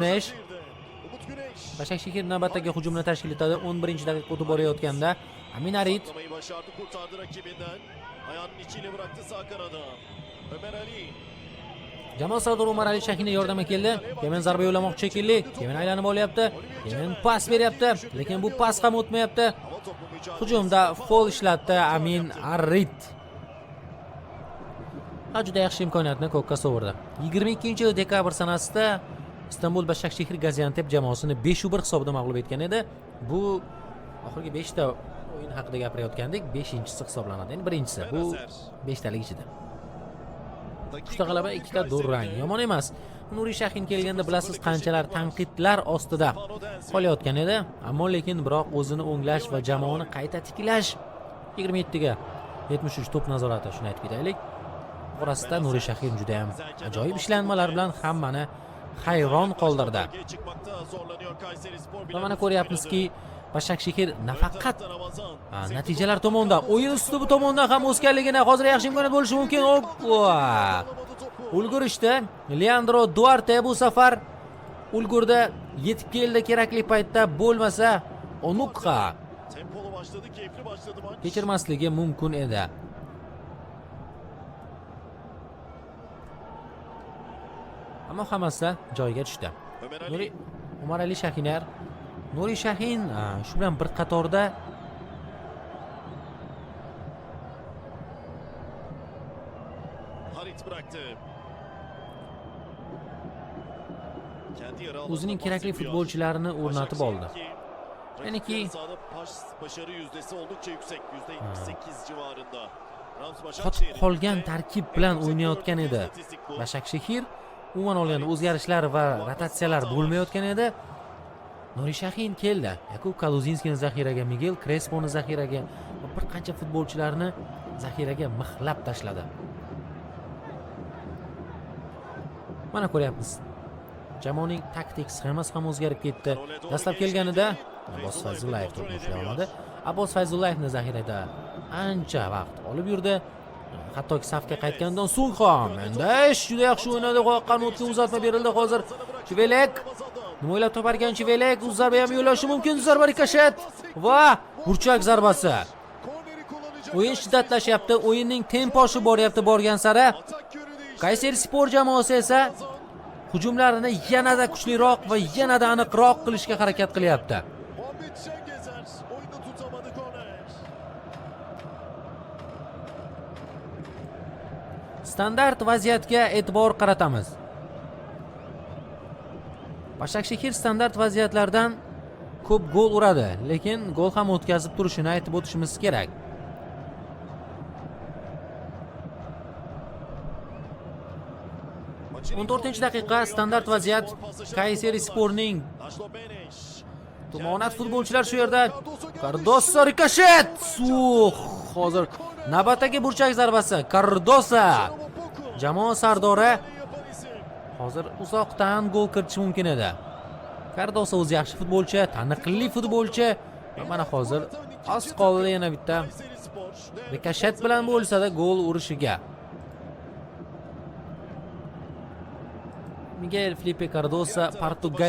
Güneş. Umut Güneş. Başakşehir navbatdagi hujumni tashkil etadi. 11-daqiqa o'tib borayotganda Amin Arit Saklamayı başardı, kurtardı rakibinden. Ayağının içiyle bıraktı sağ kanada. Ömer Ali. Jamoa sardori Umar Ali Shahinga yordamga keldi. Kemen zarba yo'llamoqchi shekilli. Kemen aylanib olyapti. Kemen pas beryapti, lekin bu pas ham o'tmayapti. Hava topu mücadelesi. Hujumda fol ishlatdi Amin Arit. Ha, juda yaxshi imkoniyatni ko'kka sovurdi. 22 dekabr sanasida Istanbul Başakşehir Gaziantep jamoasini 5-1 hisobida mag'lub etgan edi. Bu oxirgi 5 ta o'yin haqida gapirayotgandik, 5-inchisi hisoblanadi. Endi birinchisi bu 5 talik ichida. 3 ta g'alaba, 2 ta durang. Yomon emas. Nuri Shahin kelganda bilasiz qanchalar tanqidlar ostida qolayotgan edi. Ammo lekin biroq o'zini o'nglash va jamoani qayta tiklash 27 ga 73 to'p nazorati, shuni aytib ketaylik. Orasida Nuri Shahin juda ham ajoyib ishlanmalar bilan hammani hayron qoldirdi. Çıkmakta zorlanıyor Kayserispor. Va mana ko'ryapmizki, Başakşehir nafaqat natijalar tomonda, o'yin uslubi tomondan ham o'sganligini, hozir yaxshi imkoniyat bo'lishi mumkin. Oppa! Ulgurishdi. Leandro Duarte bu safar ulgurdi, yetib keldi kerakli paytda, bo'lmasa Onukqa Tempolu başladı, keyifli başladı maç. kechirmasligi mumkin edi. Ammo hammasi joyiga tushdi. Ömer Ali. Nuri Umar Ali Shahiner, Nuri Shahin shu bilan bir qatorda Harit bıraktı. Kendi yarı alanında o'zining kerakli pas yapıyor. futbolchilarini o'rnatib oldi. Başakşehir Ya'niki- sahada pas başarı yüzdesi oldukça yüksek. %78 civarında. Rams Qotib Başakşehir'in qolgan de tarkib en bilan yüksek o'ynayotgan dördüncü edi. istatistik bu. Başakşehir umuman olganda o'zgarishlar va rotatsiyalar bo'lmayotgan edi. Nuri Shahin keldi. Yakub Kaluzinskini zaxiraga, Miguel Cresponi zaxiraga va bir qancha futbolchilarni zaxiraga mixlab tashladi. Mana ko'ryapmiz. Jamoaning taktik sxemasi ham o'zgarib ketdi. Dastlab kelganida Abbos Fayzullayev to'pni ushlay olmadi. Abbos Fayzullayevni zaxirada ancha vaqt olib yurdi. Hattoki safga qaytgandan so'ng ham Mendesh juda yaxshi o'ynadi. Qanotga uzatma berildi hozir. Chivelek nima o'ylab toparkan Chivelek? U zarba ham yo'llashi mumkin. Zarba, rikoshet va burchak zarbasi. Korneri kullanacak. O'yin shiddatlashyapti, o'yinning temposi boryapti borgan sari. Atak yönü değişti. Kayserispor jamoasi esa hujumlarini yanada kuchliroq va yanada aniqroq qilishga harakat qilyapti. Muhammed Şengezer oyunda tutamadı korner. Standart vaziyatga e'tibor qaratamiz. Başakşehir standart vaziyatlardan ko'p gol uradi, lekin gol ham o'tkazib turishini aytib o'tishimiz kerak. Maçın ilk 14-daqiqa, standart vaziyat. Kayserisporning Laszlo Beneş. tumonat futbolchilar shu yerda. Cardoso, rikoshet! Suh, hozir navbatdagi burchak zarbasi. Cardoso jamoa sardori hozir uzoqdan gol kiritishi mumkin edi. Cardoso o'zi yaxshi futbolchi, taniqli futbolchi va mana hozir oz qoldi yana bitta rikoshet bilan bo'lsa-da gol urishiga. Miguel Felipe Cardoso Portugaliya